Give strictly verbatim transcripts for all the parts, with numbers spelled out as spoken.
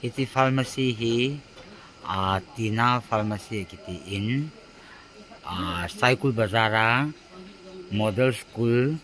Hiche pharmacy hi, ah, Tina Pharmacy kiti in, ah, Saikul Bazar a Model School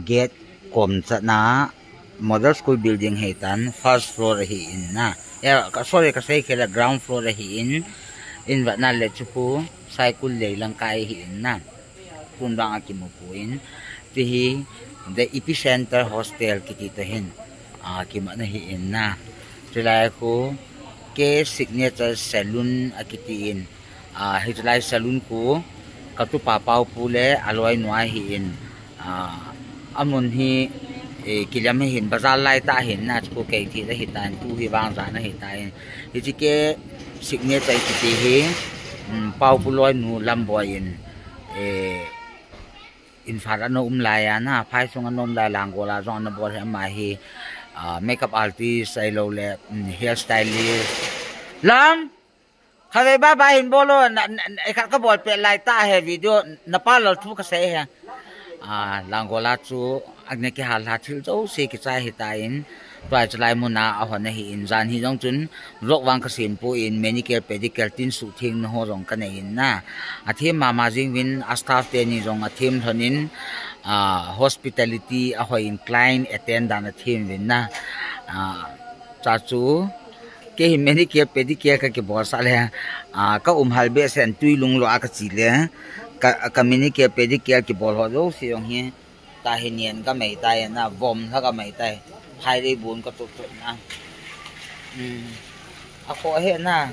gate kom chatna, Model School building hitan, first floor ahi in na. Eh, ka, sorry, kasei khel a, ground floor ahi in, in vatna le chu khu Saikul lei lang kai ahi in na. Tun vang a kimu poi. Hiche hi The Epicenter Hostel kiti toh hin, ah, kimatna ahi in na. Chulai khu K Signature Salon akiti in, ah, hiche lai salon khu ka tupa Paopu le aloinu ahi in, ah, amun hi, eh, kilem ahi in, bazar lai tah ahi in na, chu khu kei thil ahi tan, tu hi vang jan ahi tan. Hiche K Signature kiti hi, um, Paopu loinu Lamboi in, eh, Imphal a ana um lai a na, phai sung ana um lai, Langol a jong ana bol hi, ama hi, ah, makeup artist ahilou le, um, hair stylist. Lam! Khatvei bye bye hin bol o, na, na, na, khat ka bol peh lai tah hi video, na pa lal thu kasei hi. Ah, Langol a chu, ana kihal lha thil jouse kichai ahi tan, tua chulai mun a ahon ahi in, jan hi jong chun, vlog vang kasem poi, manicure, pedicure, tin suhthengna ho jong kanei in na. Athem mama jing uvin, a staff teni jong athem lhon in, ah, hospitality ahoi in, client attend dan athem uvin na. Ah, cha chu, kei hi manicure, pedicure ka kibol sah le, ah, ka um hal behseh in, tui lung lou a kache le, ka, ka manicure, pedicure kibol ho jouse jong hi, tahi nian ka mei tai na, vom lha ka mei tai. Phai dei bun ka tup tup na. Hmm. A ko he na.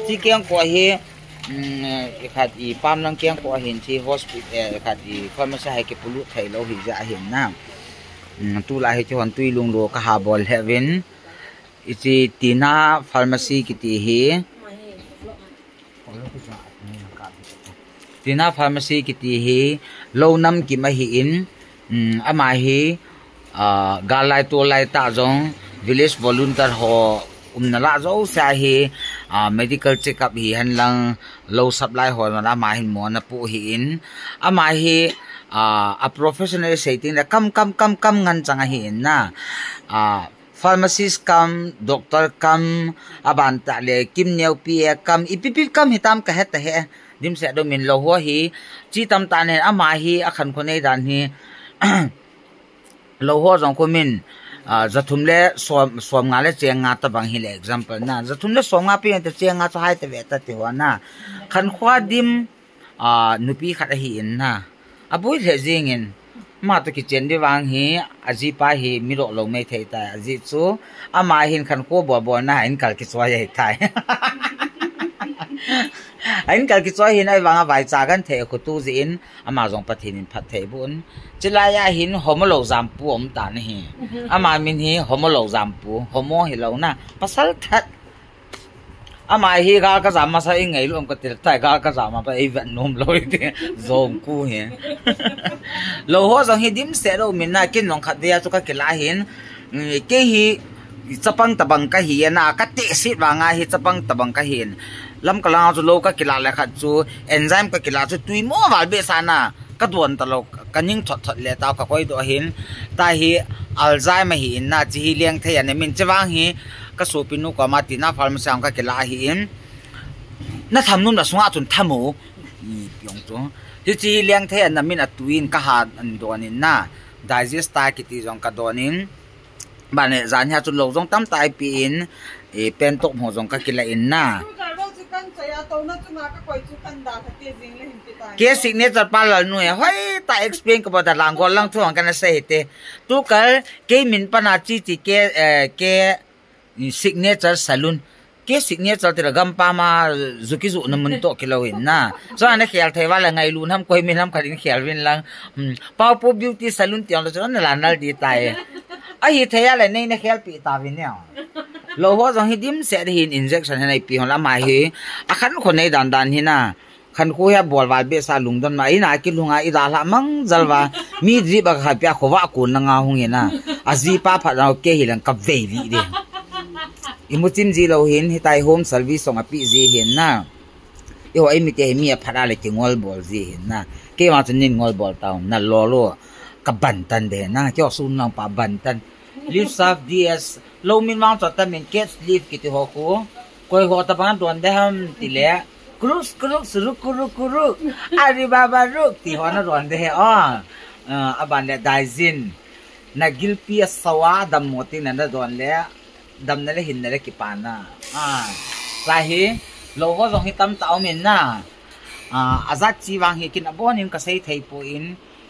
Chi keng ko hi, hmm, i khat i pam lang keng ko hin chi hospital, eh, i khat i pharmacy hi kipolut thei lou hi jeh hin na. Hmm, tulai hi chu hon tui lung lou ka ha bol he uvin. Hiche Tina Pharmacy kiti hi. Tina Pharmacy kiti hi lou nam kim ahi in, um, ama hi, ah, gal lai tol lai tah jong village volunteer ho umna lah jouse a hi, ah, medical check up hihen lang lou supply ho na ama hin mo na pu ahi in, ama hi, ah, a professional sei teng le kam, kam, kam, kam ngen chang ahi in na, ah, pharmacist kam, doctor kam, aban tah le kim neo pi e kam, ipi pi kam hitam ka he ta he. Dimset dom in lou ho hi, chi tam tah nen ama hi, akhankho nei dan hi, lou ho jong khu min, ah, jathum le som, som nga le cheng nga tabang hi le example na. Jathum le som nga pi te cheng nga chu hai ta ve ta ti ho na. Khankho dim, ah, nupi khat ahi in na. Aboi lheh jing in. Ama toh kichen di vang hi, ajipa hi mi lou lou mei thei ta, ajeh chu, ama hin khankho bol bol na, a in kal kichoi ahi tai. A in kal kichoi hin ahi vang a vaicha kan thei khu tu jeh in, ama jong Pathen in phatthei boh un. Chulai a hin homo lou jampu um ta na hi. Ama min hi homo lou jampu, homo hi lou na, pasal that. Ama hi gal ka jam masa i ngei lou um ka ti tai, gal ka jam ma pa i vet nom lou i ti, jong ku hi. Lou ho jong hi dimset lou min na, kin jong khat dia chu ka kila hin, mm, kei hi chapang tabang ka hi na, ka tehset vang a hi chapang tabang ka hin. Lamka lang chu lou ka kila le khat chu, enzyme ka kila chu tui mo val behseh na, ka don ta lou, ka ning thot thot le tao ka koi doh hin, ta hi Alzheimer ahi in na, chi hi leng thei a na min che vang hi, ka sopi nu koma Tina Pharmacy a ka kila ahi in, na tham nom na sunga chun tham u, i piong chu. Hichi hi leng thei a na min a tu in ka ha an don in na, digest ta kiti jong ka don in, Ban le jan hia chu lou jong tam tai pi in, e, pen tok mo jong ka kila in na. Ke signature parlour nu e, hoi ta explain ka bol ta lang gol lang thu ang kana sei te. Tu kal, ke min pana chi chi ke, e, ke signature salon. Ke signature tira gam pa ma ju ki ju na mun to ki lo in na. So ana khel thei va la ngai lu nam koi mi nam ka ding khel vin lang. Hmm. Pau po beauty salon ti ang lo chu na la nal di tai. A hi thei a le nei na khel pi ta vin ne. Lo ho jong hi dim se hin injection he nei pi hon la ma hi. A khan kho nei dan dan hi na. Khan khu hia bol val behseh lungdon ma, ina kilunga i dalha mang jalva, mi drip a kha pia khova kun na nga hung ina, a ji pa phat nau ke hi lang ka vei li de. I mu chim ji lo hin, hitai home service song a pi ji hin na. I ho i mi te hi mi a phat a le ki ngol bol ji hin na. Ke ma chun nin ngol bol tau, na lo lo, ka ban tan de na, ke o sun nang pa ban tan. Live Safe D S, Lou min vang chu atamin cats leaf kiti ho khu. Koi ho tabang don de ham tile. Kruk, kruk, suruk, kuruk, kuruk. Ari baba ruk ti ho nadon de he. Oh. Ah, aban le daijin. Nagilpi asawa dammo ti nadon le. Damna le hinna le kipana. Ah. Lahi. Lou ho jong hi tamtah um in na. Ah, ajat chi vang hi kin abonin kasei thei poi.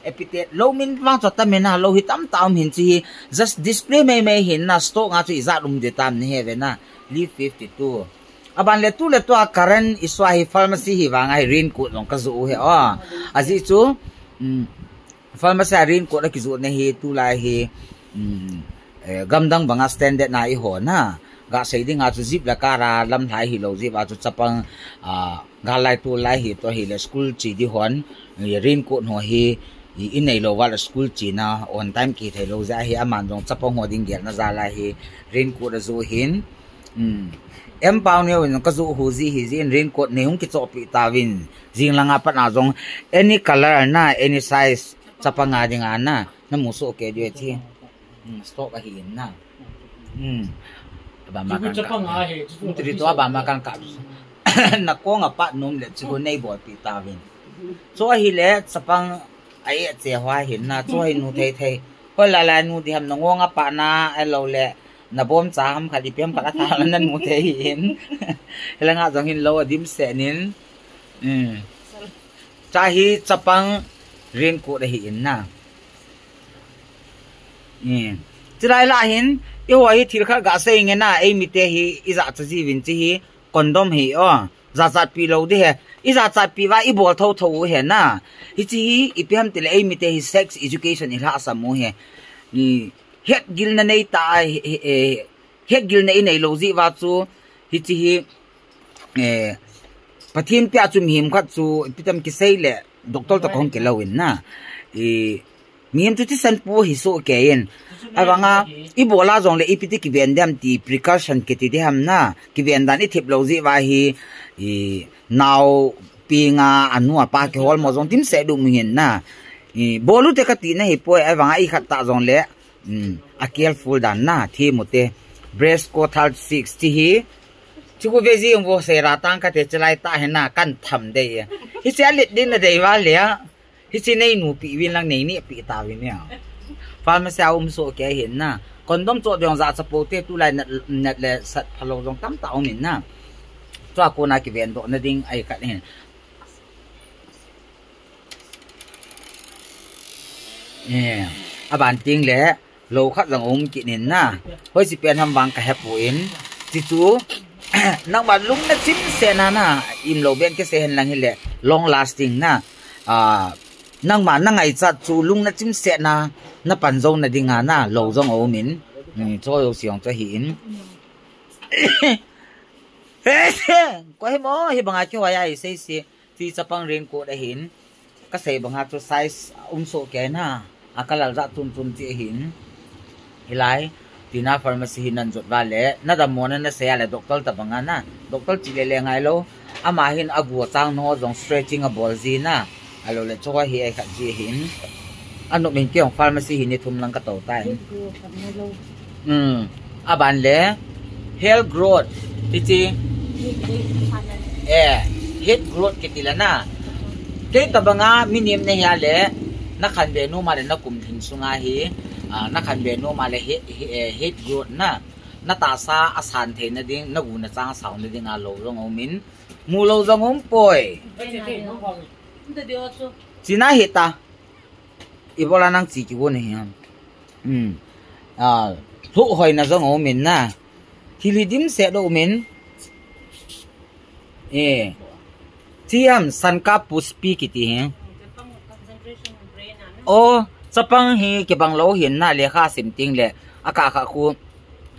Epithet, lou min vang chu atamin na, lou hi tamtah um hin chi hi, just display mei mei hin na, stock nga chu ijat um de tam ni he ve na, leaf fifty-two. Aban le tu le tu a current isua hi pharmacy hi vang a hi raincoat jong kajoh u he, oh. Ajeh chu, um, pharmacy a raincoat akijoh na hi tulai hi, um, eh, gamdang banga standard na iho na, gasei dinga chu zip le kara lamlhai hilou zip a chu chapang, ah, Gal lai tu lai hi, tua hi le school chi di hon, i raincoat ho hi, i, i nei lou val school chi na on time kithei lou jeh hi aman jong chapang ho ding gelna jal a hi raincoat ajoh hin. Um, em pau neo in kajoh u ji hi jin raincoat nei hung kichohpi tauvin. Jing langa pat na jong any color na, any size chapang a dinga na, namu soh kei diu ti. Hmm, stock ahi in na. Hmm. Abama kan ka. Chu chapang a hi, chu chu. Tiri to abama kan ka. Nakong a pat nom le chu nei bolpi tauvin. Chu ahile chapang a e che hua hin na, chu hi nu thei thei. Hoi la la nu di ham nangong a pat na, ahilou le nabom cha ham khat ipi ham khat atha la nanu thei hin. Hilanga jong hin lou adim se nin. Hmm. Cha hi chapang raincoat ahi in na. Hmm. Chilai la hin, eiho hi thil khat gasei nge na, eimite hi, ijat cha jiuvin chi hi, condom hi, oh, jachat pi lou di he. Ijachat pi uva, ibol thotho u he na. Hichi hi, ipi ham tile eimite hi sex education ilhahsam u he. I, hetgilna nei ta, he, he, he, hetgilna inei lou jeh uva chu, hichi hi, eh, Pathen pia chu mihem khat chu, ipi tam kisei le, doctor toh kahung kilou in na. I, mihem chu thisan pu hi soh kei in. Avanga, ibola jong le ipi ti kiven dem ti precaution kiti di ham na. Kiven dan ithip lou jeh uva hi, i, nao pinga anu apa kihol mo jong dimset u mihem na. I, bol u te kati na hi poi avanga i khat ta jong le. Um, a careful dan na, thi mu te. Breast co thirty-six ti hi. Chu ku ve ji ung vo se ra tang ka te chilai ta he na kan tham dei. Hichi a lit din na dei va le a. Hichi nei nu pi vin lang nei ni pi tauvin ya. Pharmacy a um soh kei hin na. Condom cho dong ja cha po te tulai nat, nat le sat phalou jong tamtah um in na. Chua kona kiven doh na ding ahi khat hin. Eh, aban ting le, lou khat jong um kit in na. Hoichi pen ham vang kahe poi. Ti chu, nangma lung nachim sena na, im lou ben kisei hen lang hile, long lasting na. Ah, nangma na ngaichat chu lung nachim sena, na pan jou na dinga na, lou jong um in. Hmm, cho jou siong cho hi in. Ko hi mo, hi banga kihoi a i sei si. Ti chapang raincoat ahin. Kasei banga chu size um soh kei na. A color jat chom chom ti ahin. Hilai. Tina pharmacy hi nan jot va le. Na dammo na na sei a le doctor ta banga na. Doctor chi le le ngai lou. Ama hin agu achang no jong stretching abol ji na. Ahilou le chu hi ai khat ji ahin. Anop in kei jong pharmacy hi ni thum lang ka tou tai. Hmm. Aban le hair growth. Ti chi. Eh, hair growth kiti le na. Kei ta banga minim na hi a le na khan be nu ma le na kum thing sunga hi. Ah, na khan be nu ma le he, he, eh, hair growth na. Na tahsa asan thei na ding, na gu na chang asao na ding a lou jong um in. Mu lou jong um poi. China hi ta. Ibola nang chi kigon hi ham. Hmm. Ah, lhuh hoina jong um in na. Thil hi dimset um in. Eh. Chi ham Sanka Puspi kiti hi. Oh, chapang hi kibang lou hin na lekha sim ting le. Aka kha khu.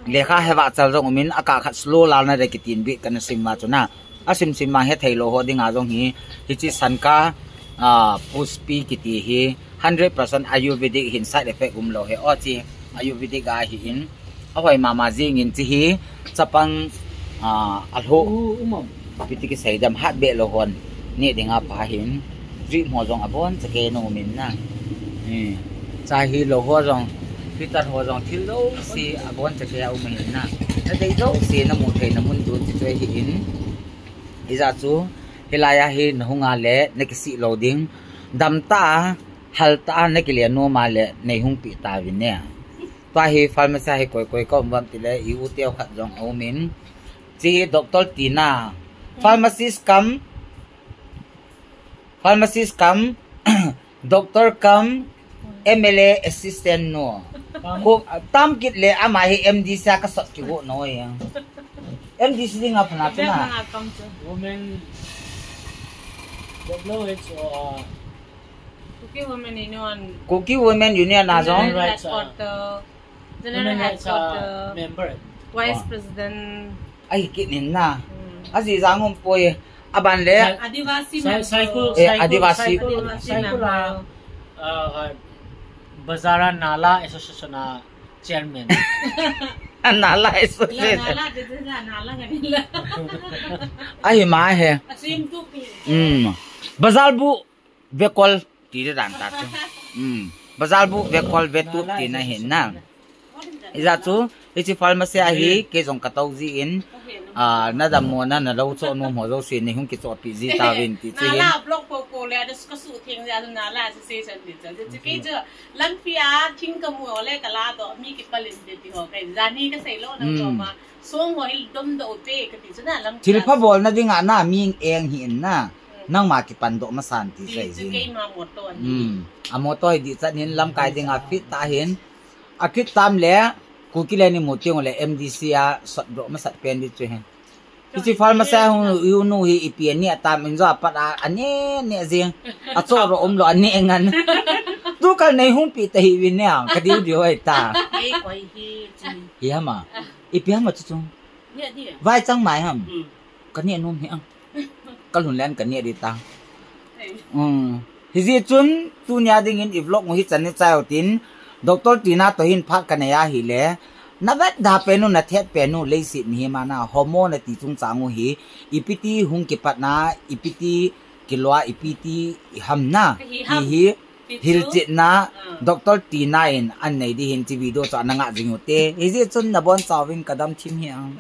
Lekha he vachal jong um in, aka khat slow lal na de kitin bi kana sim ma chu na. A sim sim ma he thei lou ho dinga jong hi, hichi Sanka, ah, Puspi kiti hi, hundred percent Ayurvedic hin side effect um lou he. O chi, Ayurvedic a hi in, ahoi mama jing in chi hi, chapang, ah, alho. Piti kisei dem hat be lou hon. Ni dinga pa hin, drip mo jong abon, cha ke no min na. Hmm. Cha hi lou ho jong, Twitter ho jong thil jouse abon chakei a um ahin na. Nadei jouse namu theina mun chu chu hi in. Ijeh chu hilai a hi nahung a le nakisih lou ding. Damtah a, haltah a nakile nom a le neihung pi tauvin ne. Tua hi pharmacy a hi koi koi ka um uvem tile i u teu khat jong aum in. Chi hi Doctor Tina. Pharmacist cum, pharmacist cum, doctor cum, M L A assistant no. Ko, tam kit le ama hi M D C a kasot kigo noi. M D C dinga phana chuna. Women, W H O, uh, Kuki Women Union. Kuki Women Union a jong. General Headquarter. General Headquarter. Member. Vice President. Ahi kit in na. Hmm. Ajeh jong um poi. Aban le. Adivasi member. Saikul, eh, Saikul, Adivasi. Saikul, Adivasi Saikul member. Ah, ah, Bazar Nala Association a chairman. Nala Association. Nala, Nala, Nala. Ahi ma he. Asim tu pi. Hmm. Bazar bu Vekol ti dan ta chu. Hmm. Bazar bu vekol vetup tina hin na. Ijeh chu, hiche pharmacy a hi, kei jong katou jin, ah, nadammo na, nalou cho nom ho jouse neihung kichohpi ji tauvin ti chu hin. Nala block po po le, adas kasu theng ja, nala association ti chu. Chu kei chu, lampi a, thing kamu le, kala doh, mi kipalin ti ho, kei jani kasei lou na jo ma. Song ho hi domdoh u te kati chu na lam. Thilpha bolna dinga na mi eng hi in na. Hmm. Nangma kipandoh masan ti chu sei chu jing. Keima motto ahi. Hmm. A motto hi dihchan hin lamkai dinga fit tah hin. Akit tam le Kuki le ni mu teng le M D C a sotdoh masat pen di chu hin. Hiche pharmacy a hung u nu hi ipi ani atam in jo apat a ane ne jing. Achoh ro um lou ane ngan. Tu kal neihung pi tahih uvin ne ang. Kadiu diu ahi ta. Ei koi hi chi. Hi hama. Ipi hama chu chu. Neh di. Vai chang mai ham. Hmm. Kaneh nom hi ang. Kalhun len kaneh di ta. Ei. Hmm. Hijeh chun tunia dingin i vlog u hichan in chai utin, Doctor Tina toh hin phat kanei ahile, navetda pen u, nathet pen u, leiset mihem a na, homo nati chungchang u hi, ipi ti hung kipat na, ipi ti kilua, ipi ti iham na. Kahi ham. Hi hi, ti chu. Hilchetna, ah. Doctor Tina in anei di hin hiche video chu ana ngah jing u te. Hijeh chun nabonchauvin kadam thim hi ang.